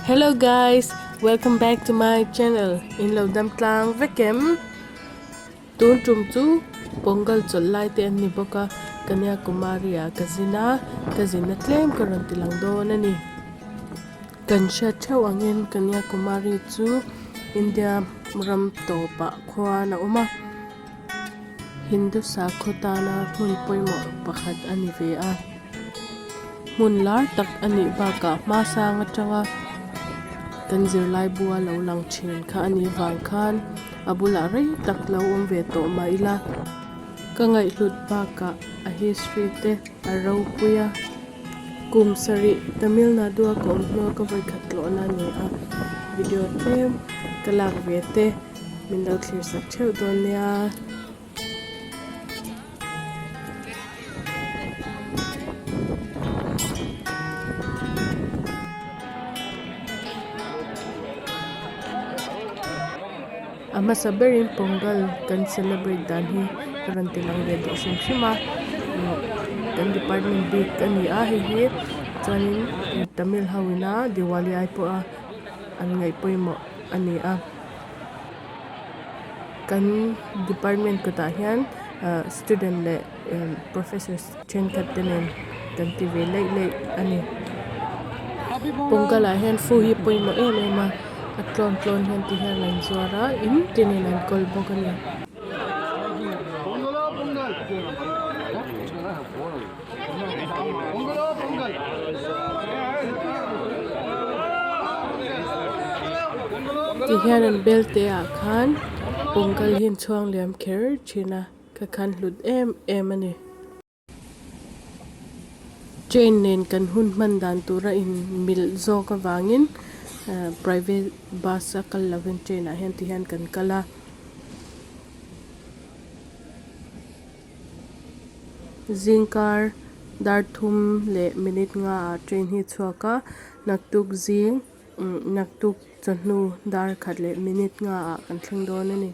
Hello guys, welcome back to my channel. In lo dam tlang vek em? Tun tum chu Pongal chawlh lai te an ni bawk a, Kanyakumari ah ka zin a, ka zinna tlem ka rawn ti lang dawn a ni. Kan hriat theuh angin Kanyakumari chu India ram tawpah khuan a awm a, Hindu sakhaw tana hmun pawimawh pakhat a ni ve a. Hmun lar tak a nih bakah hmasang atanga kan zirlai bua lo lang thin kha a nih vang khan a bulah rei tak lo awm ve tawh mah ila. Ka ngaihhlut bakah a history te a ropui a. Kum sarih Tamil Nadu a ka awm hnua ka vawikhat tlawhna a ni a, video tlem ka lak ve te min lo thlir sak theuh dawn nia. A hmasa berin Pongal kan celebrate dan hi ka rawn ti lang ve duh hrim hrim a kan department bik a ni a hei hi chuanin Tamil ho ina Diwali ai pawha an ngaih pawimawh a ni a kan department kawtah hian ah student leh professors thenkhat te nen kan ti ve laih laih a ni Pongal ah hian fu hi pawimawh em em a a tlawn tlawn hian ti hian an zuar a in tinin an kawl bawk a ni. Ti hian an bel te ah khan Pongal hi an chhuang liam kher thin a. Ka khan hlut em em a ni. Train nen kan hun hman dan tura in mil zawk avangin private bus a kal lovin train ah hian ti hian kan kal a. Zingkar dar thum leh minute nga ah train hi a chhuak a, naktuk zing naktuk chawhnu dar khat leh minute nga ah kan thleng dawn a ni.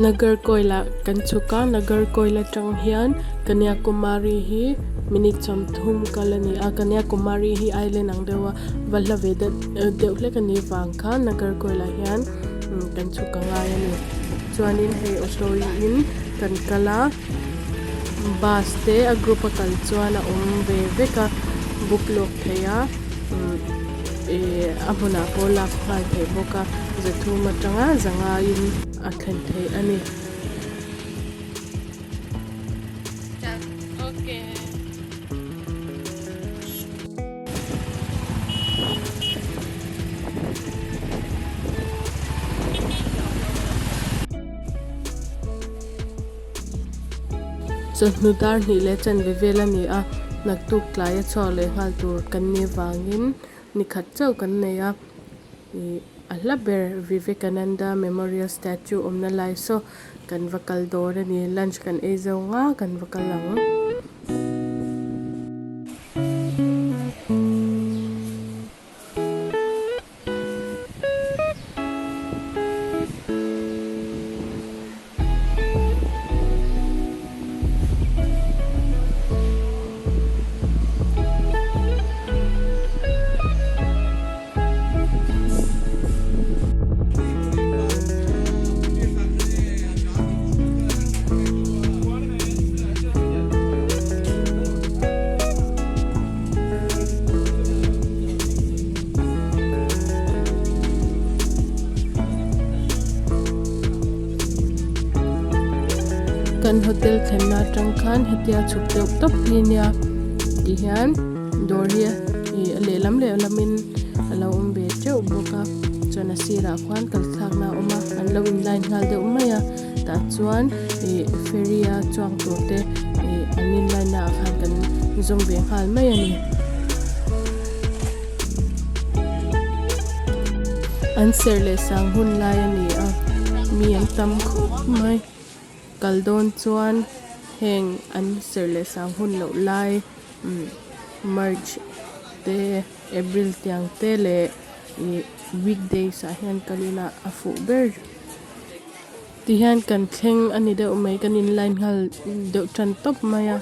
Nagarkoil ah kan chhuk a Nagarkoil atang hian Kanyakumari hi minute 30 kal a ni a Kanyakumari hi island ang deuh a va hla ve deuh hlek a nih vang khan Nagarkoil ah hian kan chhuk a ngai a ni chuanin hei auto in kan kal a. Bus te a group a kal chuan a awm ve vek a book lawk theih a ihh a hmunah pawh lak nghal theih bawk a zathum atanga zangaiin a thlen theih a ni. Chawhnu dar hnih leh chanve vel a ni a, naktuk tlai a chhuak leh nghal tur kan nih vangin ni khat chauh kan nei a, ih a hla ber Vivekananda Memorial Statue awmna lai saw kan va kal dawn a ni, lunch kan ei zo nga kan va kal ang. Kan hotel thlenna atang khan hetia chhuk deuh tawp hi nia ti hian dawr hi ih a lehlam lehlamin a lo awm ve teuh bawk a chuan a sirah khuan kal thlakna a awm a an lo in line nghal deuh mai a tah chuan ih ferry a chuang tur te ih an in line naah khan kan zawm ve nghal mai a ni. An serh leh sang hun lai a ni a mi an tam khawp mai kal dawn chuan heng an serh leh sang hun loh lai umm march te april tiang te leh ih weekdays ah hian kal ila a fuh ber tihian kan thleng a ni deuh mai kan in line nghal deuh tan tawp mai a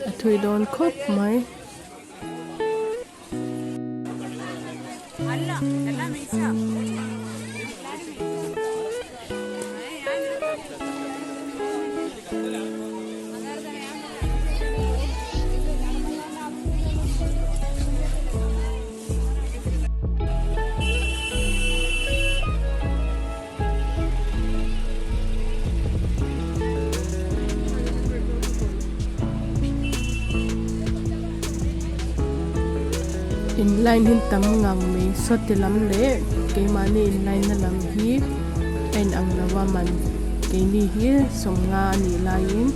a thui dawn khawp mai. In line hi tam ngang mai sawti lam leh keimahni in line na lam hi a in ang lo a man keini hi sawmnga a nih laiin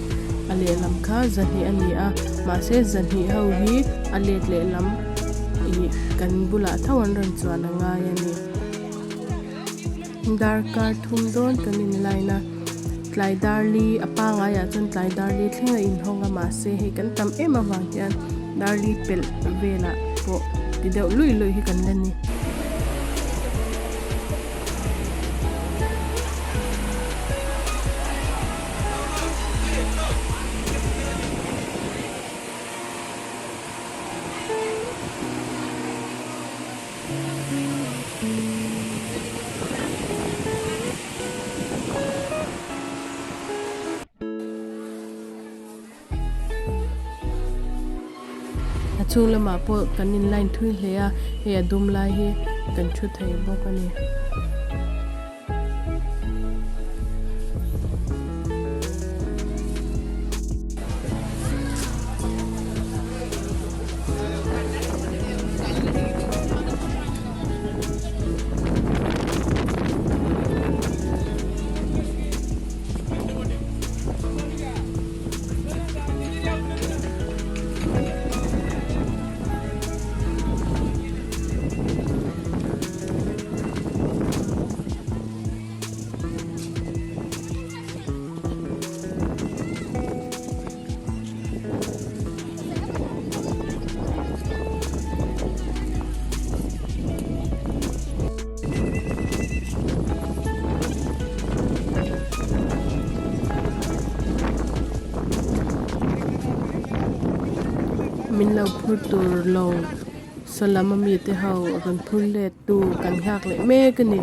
a lehlam kha zahnih a ni a mahse zahnih ho hi a let lehlam ih kan bulah tho an rawn chuan a ngai a ni. Darkar thum dawn kan in line a tlai dar li a pangai ah chuan tlai dar li thleng a inhawng a mahse hei kan tam em avang hian dar li pelh velah pawh ti deuh luih luih hi kan la ni. A chhung lamah pawh kan in line thui hle a hei a dum lai hi kan thu thei bawk a ni. Min lo phur tur lo saw lam ami te ho rawn phur let tu kan nghak leh mek a ni.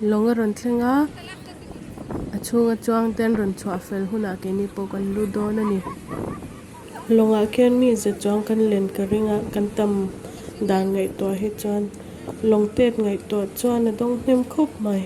Lawng a rawn thleng a a chhunga chuang te an rawn chhuah fel hunah keini pawh kan lu dawn a ni. Lawngah khian mi za chuang kan len ka ring a kan tam dan ngaihtuah hi chuan lawng tet ngaihtuah chuan a dawng hnem khawp mai.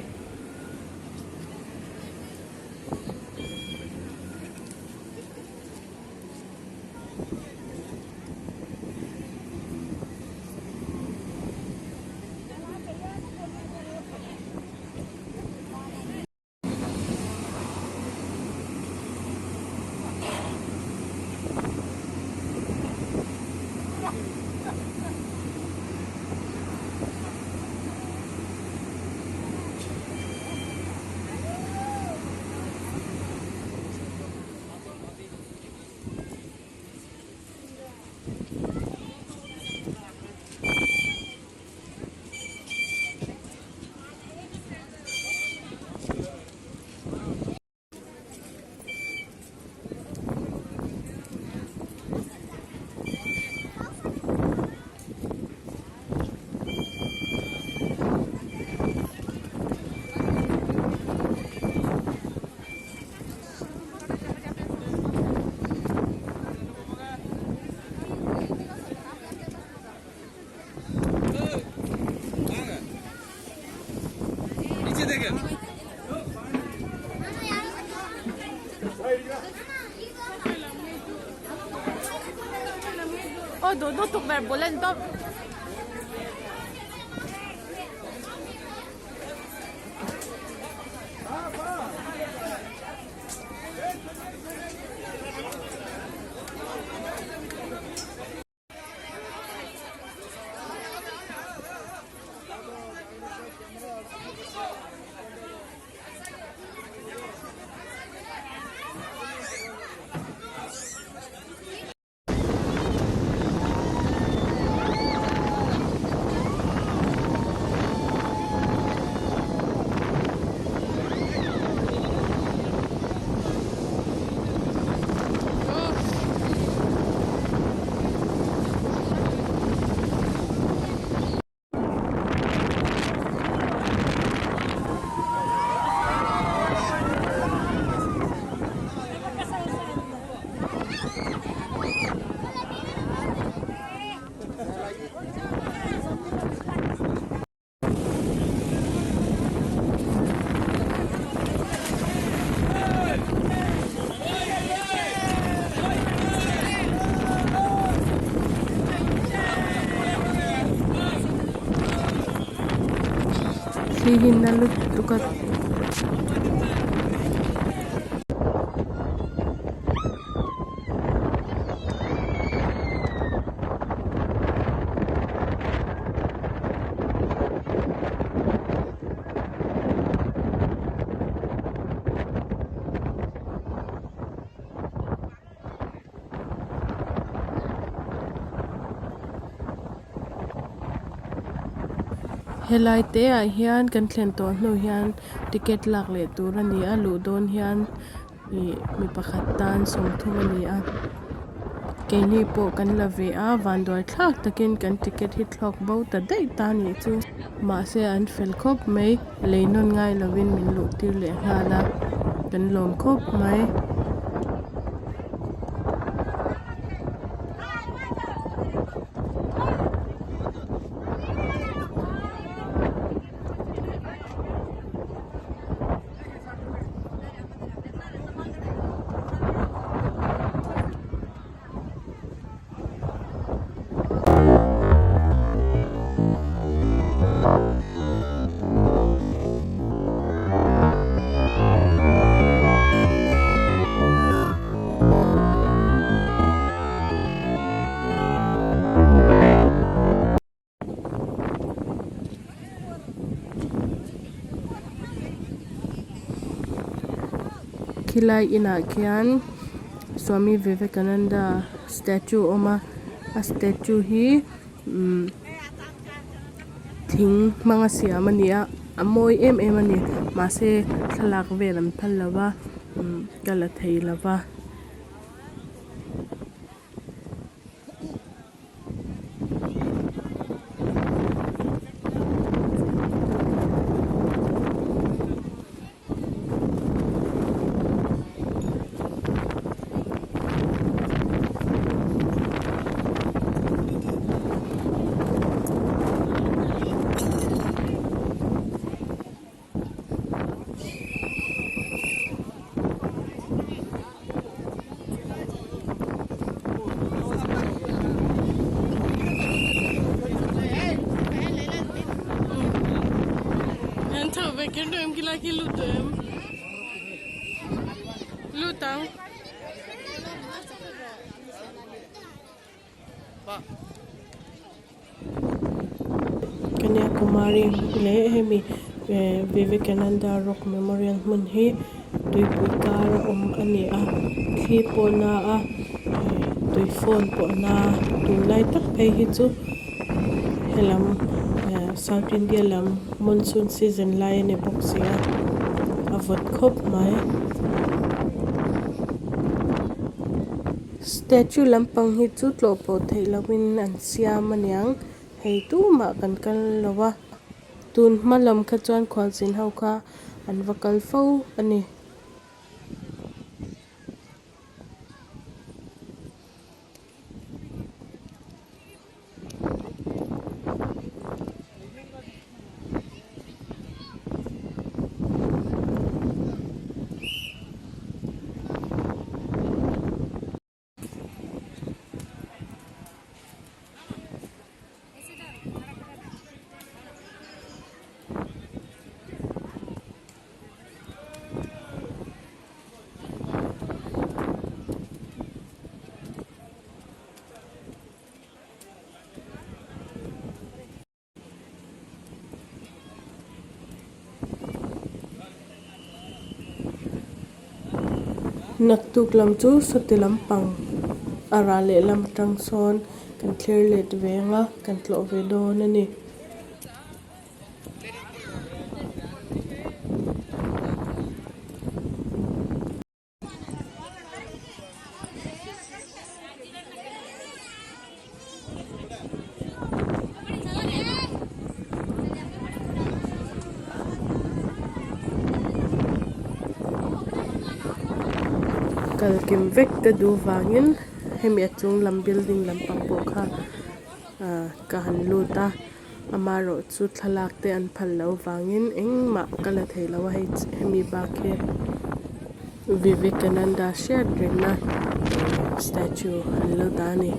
Thli hi na lutuk a. Helai te ah hian kan thlen tawh hnu hian ticket lak leh tur a ni a luh dawn hian ih mi pakhat tan sawmthum a ni a keini pawh kan la ve a vanduai thlak takin kan ticket hi thlawk bo ta daih ta a nih chu mahse an fel khawp mai lei nawn ngai lovin min luh tir leh nghal a kan lawm khawp mai. Khilai inah khian Swami Vivekananda statue a awm a a statue hi umm thing hmanga siam a ni a a mawi em em a ni mahse thlalak vel an phal lo va umm ka la thei lo va. kher duh em khilai khi lut duh em lut ang. Kanyakumari leh hemi eh Vivekananda rock memorial hmun hi tuipui kar a awm a ni a thli pawh na a eh tui fawn pawh na tunlai tak phei hi chu helam eh south India lam monsoon season lai a ni bawk si a a vawt khawp mai. Statue lampang hi chu tlawh pawh theih lohin an siam aniang hei tumah kan kal lo a tun hma lam kha chuan khualzin ho kha an va kal fo a ni. Naktuk lam chu sawti lampang a rah leh lam atang sawn kan thlir let ve ang a kan tlawh ve dawn a ni. Kal kim vek ka duh vangin hemi a chung lam building lampang pawh kha ah ka han lut a amaherawh chu thlalak te an phal loh vangin engmah ka la thei lo a hei hemi bak hi Vivekananda hriat rengna statue an lo dah a ni.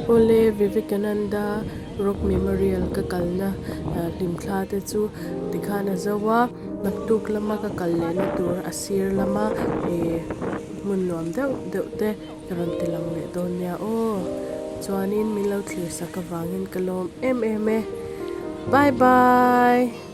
Awle Vivekananda Rock Memorial ka kalna hlimthla te chu tikhan a zo a, naktuk lama ka kal lehna tur a sir lama ih hmun nuam deuh deuh te ka rawn ti lang leh dawn nia aw. Chuanin min lo thlir sak avangin ka lawm em em e. Bye bye.